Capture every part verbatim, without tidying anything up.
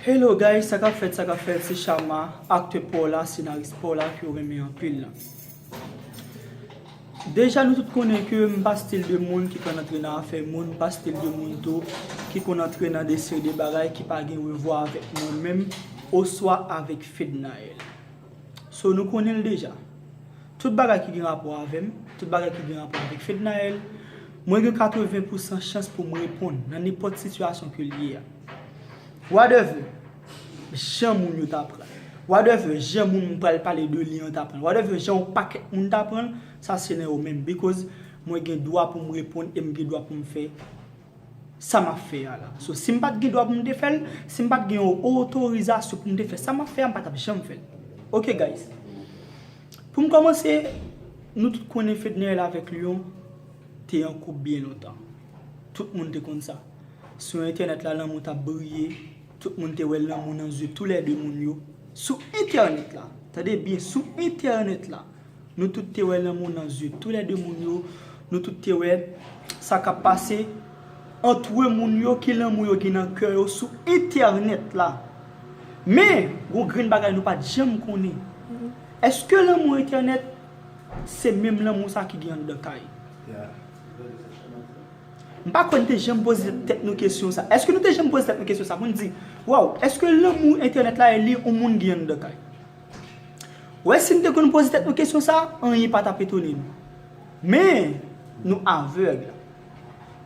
Hello guys, sa k ap fèt, sa k ap fèt, se Chama, aktè pa w la, senaris pa w la ke w renmen anpil lan. Deja nou tout konnen ke m pa stil de moun ki konn antre nan afè moun, m pa stil de moun tou ki konn antre nan de seri de bagay ki pa gen revwa avèk mwen menm oswa avèk Fednaelle. So nou konnen l deja. Tout bagay ki gen rapò avè m, tout bagay ki gen rapò avèk Fednaelle, mwen gen katreven pousan chans pou m reponn nan nenpòt sitiyasyon ke l ye a. Whatever jan moun yo ta pran l, whatever jan moun m pral pale de li an ta pran l, whatever jan yon pakèt moun ta pran l, sa se nan yo menm. Because mwen gen dwa pou m reponn e m gen dwa pou m fè sa m ap fè a la. So, si m pa t gen dwa pou m te fè l, si m pa t gen yon otorizasyon pou m te fè sa m ap fè a, m pa t ap janm fè l. Ok, guys. Pou m kòmanse, nou tout konnen Fednaelle avèk Lion te an koup byen lontan. Tout moun te konn sa. Sou entènèt la, lanmou t ap briye. Tout moun te wè lanmou nan zye toulède moun yo. Sou entènèt la. Tande byen, sou entènèt la. Nou tout te wè lanmou nan zye toulède moun yo. Nou tout te wè sa k ap pase ant moun yo, ki lanmou yo gen nan kè yo sou entènèt la. Men, gon grenn bagay nou pa t janm konnen. Èske lanmou entènèt se menm lanmou sa ki gen anndan kay? M pa kwè n te janm poze tèt nou kesyon sa. Èske nou te janm poze tèt nou kesyon sa pou n di, waw, èske lanmou entènèt la e li yon moun gen anndan kay? Wè, si n te konn poze tèt nou kesyon sa, anyen pa t ap etone nou. Men, nou avèg.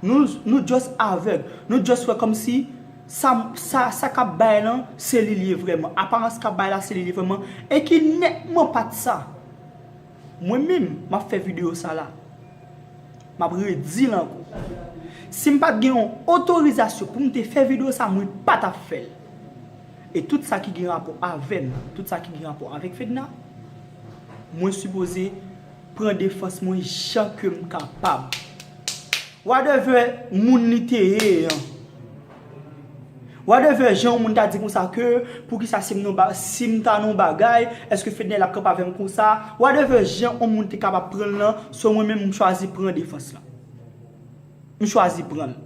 Nou, nou just avèg. Nou just wè kòmsi sa, sa, sa k ap bay lan, se li l ye vrèman. Aparans k ap bay la, se li l ye vrèman. E ki nètman pa t sa. Mwen menm, m ap fè videyo sa la. M ap redi l ankò. Si m pa t gen yon otorizasyon pou m te fè videyo sa, mwen pa t ap fè l. E tout sa ki gen rapò avè m, tout sa ki gen rapò avèk Fedna, mwen sipoze pran defans mwen jan ke m kapab. Whatever moun li te ye an. Whatever jan yon moun ta di konsa ke, poukisa si m nan ba-, si m ta nan yon bagay, èske Fednaelle ap kanpe avè m konsa? Whatever jan yon moun te kapab pran l lan, so mwen menm m chwazi pran defans lan. M chwazi pran l.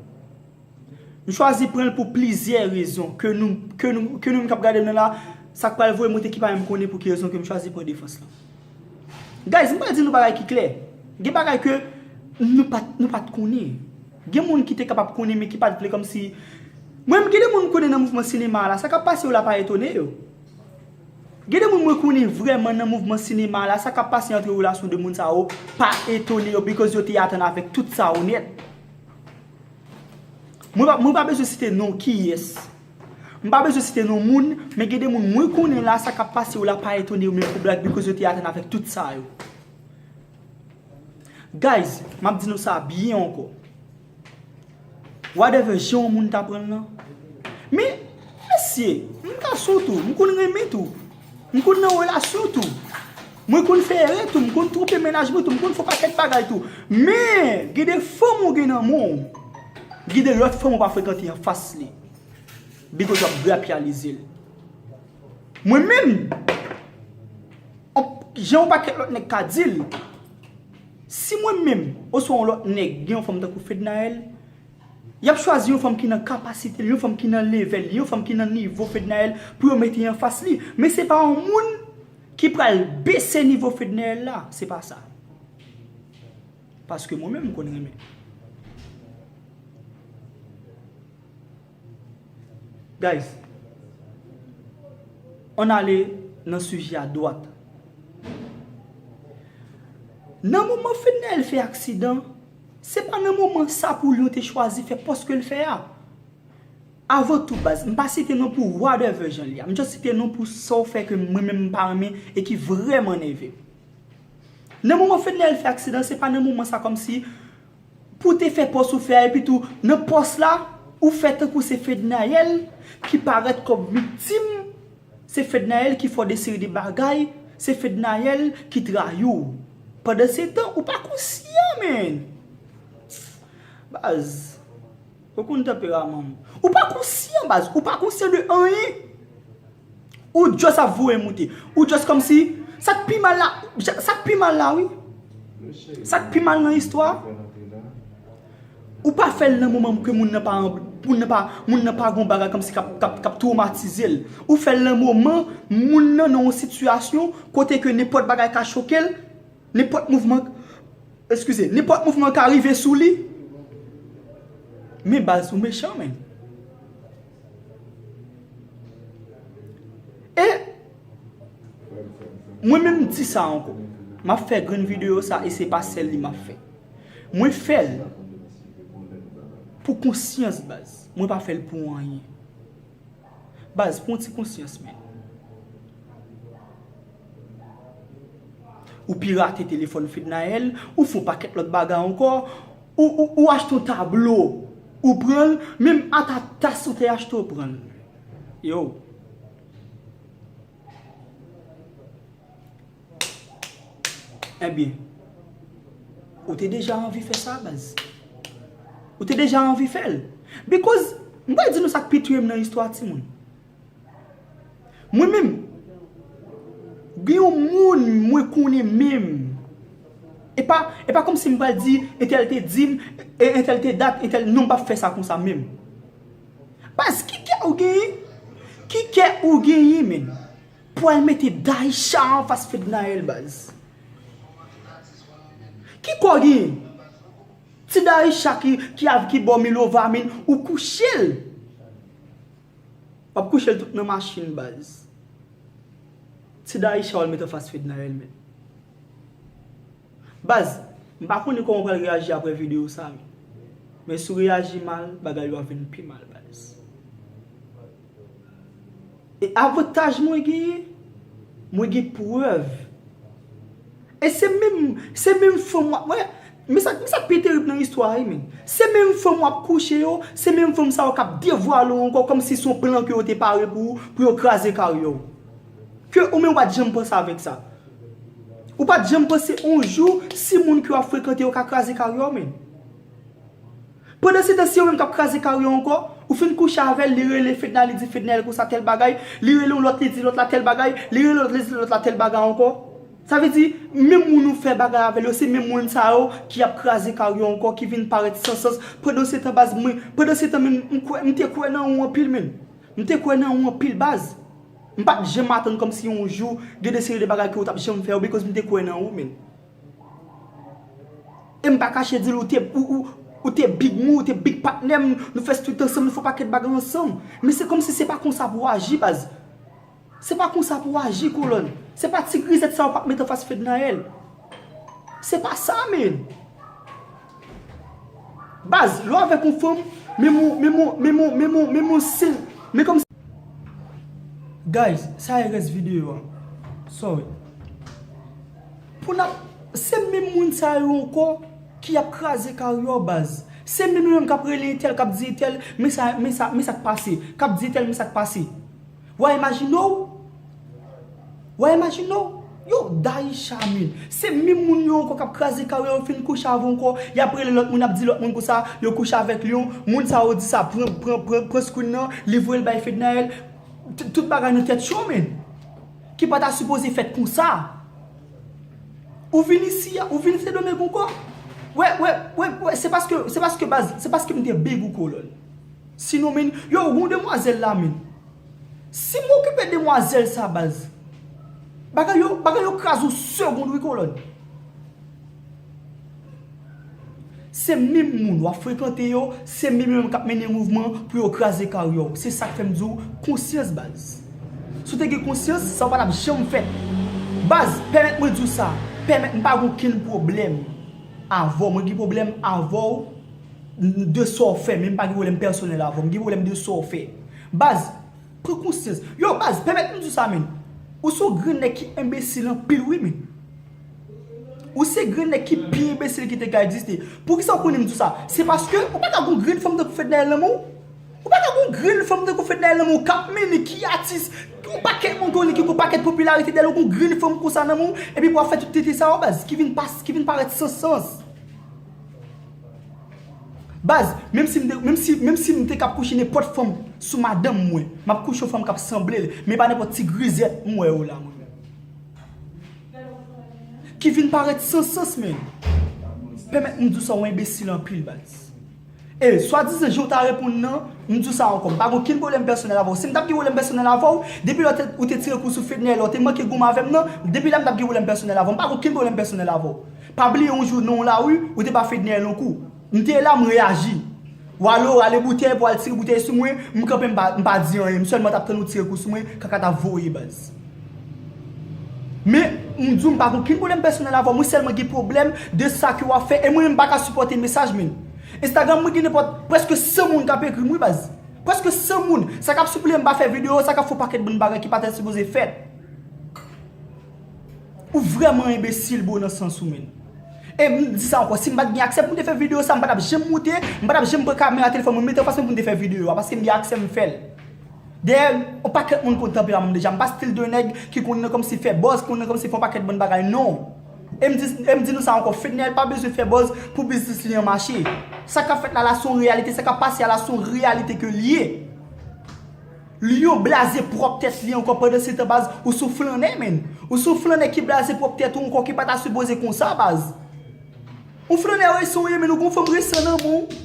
M chwazi pran l pou plizyè rezon ke nou, ke nou, ke nou menm k ap gade m nan la, sa k pral voye monte ki pa menm konnen pou ki rezon ke m chwazi pran defans lan. Guys, m pral di nou bagay ki klè. Gen bagay ke nou pa t, nou pa t konnen. Gen moun ki te kapab konnen, men ki pa t vle kòmsi. Mwen menm, gen de moun m konnen nan mouvman sinema a la, sa k ap pase yo la pa etone yo. Gen de moun mwen konnen vrèman nan mouvman sinema a la, sa k ap pase ant relasyon de moun sa yo pa etone yo, because yo te atann avèk tout sa yo nèt. Mwen pa, mwen pa bezwen site non kiyès. M pa bezwen site non moun, men gen de moun mwen konnen la, sa k ap pase yo la pa etone yo menm pou blag, because yo te atann avèk tout sa yo. Guys, m ap di nou sa byen ankò. Whatever jan yon moun ta pran l lan. Men, mesye, m gason tou, m konn renmen tou. M konn nan relasyon tou. Mwen konn fè erè tou, m konn twonpe mennaj mwen tou, m konn fè yon pakèt bagay tou. Men, gen de fanm ou gen nan men w, gen de lòt fanm ou pa frekante anfas li. Because w ap grapyalize l. Mwen menm, on, jan yon pakèt lòt nèg ka di l, si mwen menm, oswa yon lòt nèg, gen yon fanm tankou Fednaelle, y ap chwazi yon fanm ki nan kapasite l, yon fanm ki nan level li, yon fanm ki nan nivo Fednaelle pou yo mete anfas li. Men se pa yon moun ki pral bese nivo Fednaelle la, se pa sa. Paske mwen menm m konn renmen. Guys, ann ale nan sijè a dwat. Nan moman Fednaelle fè aksidan, se pa nan moman sa pou Lion te chwazi fè pòs ke l fè a. Avan tou, baz, m pa site non pou whatever jan l ye a. M just site non pou sa w fè ke mwen menm m pa renmen e ki vrèman nève m. Nan moman Fednaelle fè aksidan, se pa nan moman sa kòmsi pou te fè pòs ou fè a, epi tou, nan pòs la, ou fè tankou se Fednaelle ki parèt kòm viktim, se Fednaelle ki fè w de seri de bagay, se Fednaelle ki trayi w. Pandansetan, ou pa konsyan, man. Baz, ou konn tanperaman m. Ou pa konsyan, baz, ou pa konsyan de anyen. Ou just ap voye moute. Ou just kòmsi, sa k pi mal la, sa k pi mal la, wi. Sa k pi mal nan istwa, ou pa fè l nan moman ke moun nan pa an, Moun nan pa, moun nan pa gon bagay kòmsi k ap, k ap, k ap twomatize l. Ou fè l nan moman, moun nan nan yon sitiyasyon kote ke nenpòt bagay ka choke l, nenpòt mouvman, eskize, nenpòt mouvman ka rive sou li. Men baz, ou mechan, menn. E mwen menm m di sa ankò. M ap fè grenn videyo sa e se pa sèl li m ap fè. Mwen fè l pou konsyans baz. Mwen pa fè l pou anyen. Baz, pran ti konsyans, menn. Ou pirate telefòn Fednaelle, ou fè yon pakèt lòt bagay ankò, ou, ou, ou achte yon tablo, ou pran l, menm ata tas ou te achte, ou pran l. Yo. Ebyen, ou te deja anvi fè sa, baz. Ou te deja anvi fè l. Because, m pral di nou sa k pi touye m nan istwa, timoun. Mwen menm, gen yon moun mwen konnen menm. E pa, e pa kòmsi m pral di, entèl te di m, e entèl te dat, entèl, non, m p ap fè sa konsa menm. Baz, ki kè ou genyen? Ki kè ou genyen, menn? Pou al mete Daïsha anfas Fednaelle, baz. Ki kè w genyen? Ti Daïsha ki, ki av-, ki ba w Milova, menn, ou kouche l. W ap kouche l tout nan machin, baz. Ti Daïsha w al mete anfas Fednaelle, menn. Baz, m pa konnen kòman w pral reyaji apre videyo sa, menn. Men si w reyaji mal, bagay yo ap vin pi mal, baz. E avantaj mwen genyen, mwen gen prèv. E se menm, se menm fanm w ap, wè, men sa, men sa k pi terib nan istwa a, wi, menn. Se menm fanm w ap kouche yo, se menm fanm sa yo k ap devwale w ankò, kòmsi se yon plan ke yo te pare pou ou, pou yo kraze karyè w. Ke ou menm ou pa t janm panse avèk sa. Ou pa t janm panse yon jou, si moun ke w ap frekante yo ka kraze karyè w, menn. Pandan se tan, se yo menm k ap kraze karyè w ankò, ou fin kouche avè l, li rele Fedna, li di Fednaelle konsa tèl bagay, li rele yon lòt, li di lòt la tèl bagay, li rele lòt, li di lòt la tèl bagay ankò. Sa vle di, menm moun ou fè bagay avè l yo, se menm moun sa yo ki ap kraze karyè w ankò, ki vin parèt san sans. Pandan se tan, baz, mwen, pandan se tan, menm, m kwè, m te kwè nan ou anpil, menn. M te kwè nan ou anpil, baz. M pa t janm atann kòmsi yon jou, gen de seri de bagay ke ou t ap janm fè yo, because m te kwè nan ou, menn. E m pa kache di l ou te, ou, ou, ou te big mwen, ou te big patnè m, nou fè street ansanm, nou fè yon pakèt bagay ansanm. Men se kòmsi se pa konsa pou w aji, baz. Se pa konsa pou w aji, kolòn. Se pa ti grizèt sa yo k ap mete anfas Fednaelle. Se pa sa, menn. Baz, lè w avèk yon fanm, menm yon, menm yon, menm yon, menm yon, menm yon sen, men kòm Guys, sa e rès videyo a. Sorry. Pou n ap, se menm moun sa yo ankò ki ap kraze karyè w, baz. Se menm yo menm k ap rele entèl, k ap di entèl, men sa, men sa, men sa k pase. K ap di entèl, men sa k pase. W a imajine w? W a imajine w? Yo, Daïsha, menn. Se menm moun yo ankò k ap kraze karyè yo, fin kouche avè w ankò. Y ap rele lòt moun, ap di lòt moun konsa, yo kouche avèk Lion. Moun sa yo di sa, pran, pran, pran, pran screen nan, li voye l bay Fednaelle. T-, tout bagay nan tèt yo, menn. Ki pa ta sipoze fèt konsa. Ou vin isi a, ou vin Sendomeng ankò. Wè, wè, wè, wè, se paske, se paske baz, se paske m te big ou, kolòn. Sinon, menn, yo, gon demwazèl la, menn. Si m okipe demwazèl sa, baz, bagay yo, bagay yo kraze yon segond, wi, kolòn. Se menm moun w ap frekante yo, se menm yo menm k ap mennen mouvman pou yo kraze karyè w. Se sa k fè m di w, konsyans, baz. Si w te gen konsyans, sa w pa t ap janm fèt. Baz, pèmèt mwen di w sa, pèmèt m pa gen okenn pwoblèm avè w. Mwen gen pwoblèm avè w de sa w fè, men m pa gen pwoblèm pèsonèl avè w. M gen pwoblèm de sa w fè. Baz, pran konsyans. Yo, baz, pèmèt m di w sa, menn. Ou se yon grenn nèg ki enbesil anpil, wi, menn. Ou se grenn nèg ki pi enbesil ki te ka egziste. Poukisa w konnen m di w sa? Se paske ou pa ka gon grenn fanm tankou Fednaelle nan men w. Ou pa ka gon grenn fanm tankou Fednaelle nan men w k ap mennen, ki atis, ki yon pakèt moun konnen, ki gon pakèt popilarite dèyè l, ou gon grenn fanm konsa nan men w, epi pou w ap fè tout tenten sa yo, baz, ki vin pas, ki vin parèt san sans. Baz, menm si m te, menm si, menm si m te k ap kouche nenpòt fanm sou madanm mwen, m ap kouche yon fanm k ap sanble l, men pa nenpòt ti grizèt m wè yo la, mwen menm. Ki vin parèt san sans, menn. Pèmèt m di w sa, w enbesil anpil, baz. E swadizan jan w ta reponn nan, m di w sa ankò, m pa gen okenn pwoblèm pèsonèl avè w. Si m t ap gen pwoblèm pèsonèl avè w, depi lè w te, ou te tire kou sou Fedner, lè w te manke goumen avè m nan, depi la m t ap gen pwoblèm pèsonèl avè w. M pa gen okenn pwoblèm pèsonèl avè w. Pa bliye yon jou nan yon lari, ou te ba Fedner yon kou. M te la, m reyaji. W ale, w rale boutèy, pou w al tire boutèy sou mwen, m kanpe, m pa, m pa di anyen. M sèlman t ap tann ou tire kou sou mwen, kaka t ap voye baz. Men, m di w, m pa gen okenn pwoblèm pèsonèl avè w, mwen sèlman gen pwoblèm de sa ke w ap fè, e mwen menm m pa ka sipòte mesaj, men. Instagram mwen gen nenpòt, prèske san moun k ap ekri m, wi baz. Prèske san moun. Sa k ap sipliye m pa fè videyo, sa k ap fè yon pakèt bann bagay ki pa t sipoze fèt. Ou vrèman enbesil, bro, nan sans ou, men. E m di sa ankò, si m pa t gen aksè pou m te fè videyo sa, m pa t ap janm moute, m pa t ap janm pran kamera telefòn mwen, mete anfas mwen pou m te fè videyo a, paske m gen aksè m fè l. Dayè, yon pakèt moun konn tanperaman m deja, m pa stil de nèg ki konn nan kòmsi fè buzz, konn nan kòmsi fè yon pakèt bann bagay, non. E m di, e m di nou sa ankò, Fedner pa bezwen fè buzz pou biznis li an mache. Sa k ap fèt la, la se yon reyalite, sa k ap pase a la se yon reyalite ke l ye. Li yon blaze pwòp tèt li ankò pandan se tan baz, ou se yon flannè, men. Ou se yon flannè ki blaze pwòp tèt ou ankò ki pa ta sipoze konsa baz. Yon flannè resan w ye, men ou gon fanm resan nan men w.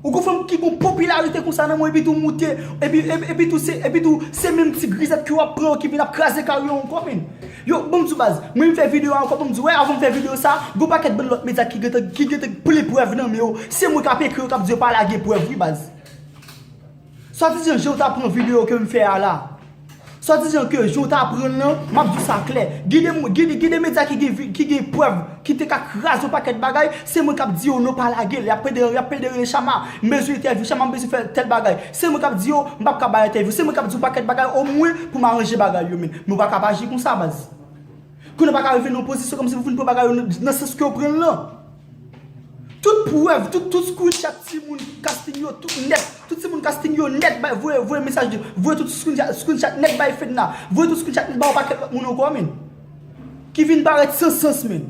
Ou gon fanm ki gon popilarite konsa nan men w, epi tou moute, epi, epi, epi tou se, epi tou se menm ti grizèt ke w ap pran yo ki vin ap kraze karyè w ankò, men. Yo, ban m di w baz, mwen m fè videyo a ankò, ban m di w, wè, avan m fè videyo sa, gon pakèt bann lòt medya ki gentan, ki gentan plen prèv nan men yo. Se mwen k ap ekri yo, k ap di yo pa lage prèv, wi baz. Swadizan jan w ta pran videyo ke m fè a la. Swadizan ke jan w ta pran l lan, m ap di w sa klè. Gen de, gen de, gen de medya ki gen, vi- ki gen prèv, ki te ka kraze yon pakèt bagay, se mwen k ap di yo non pa lage l. Y ap plede, y ap plede rele Chama, m bezwen entèvyou Chama, m bezwen fè tèl bagay. Se mwen k ap di yo, m p ap ka bay entèvyou. Se mwen k ap di yon pakèt bagay omwen pou m aranje bagay yo, men. Men w pa ka pa aji konsa, baz. Kounye a pa ka rive nan yon pozisyon kòmsi pou vin pran bagay yo nan, nan sans ke w pran l lan. Tout prèv, tout, tout screenshot timoun casting yo, tout nèt, tout timoun casting yo nèt, bay, voye, voye mesaj de, voye tout screenshot, screenshot nèt bay Fedna, voye tout screenshot nèt bay yon pakèt lòt moun ankò, men. Ki vin parèt san sans, men.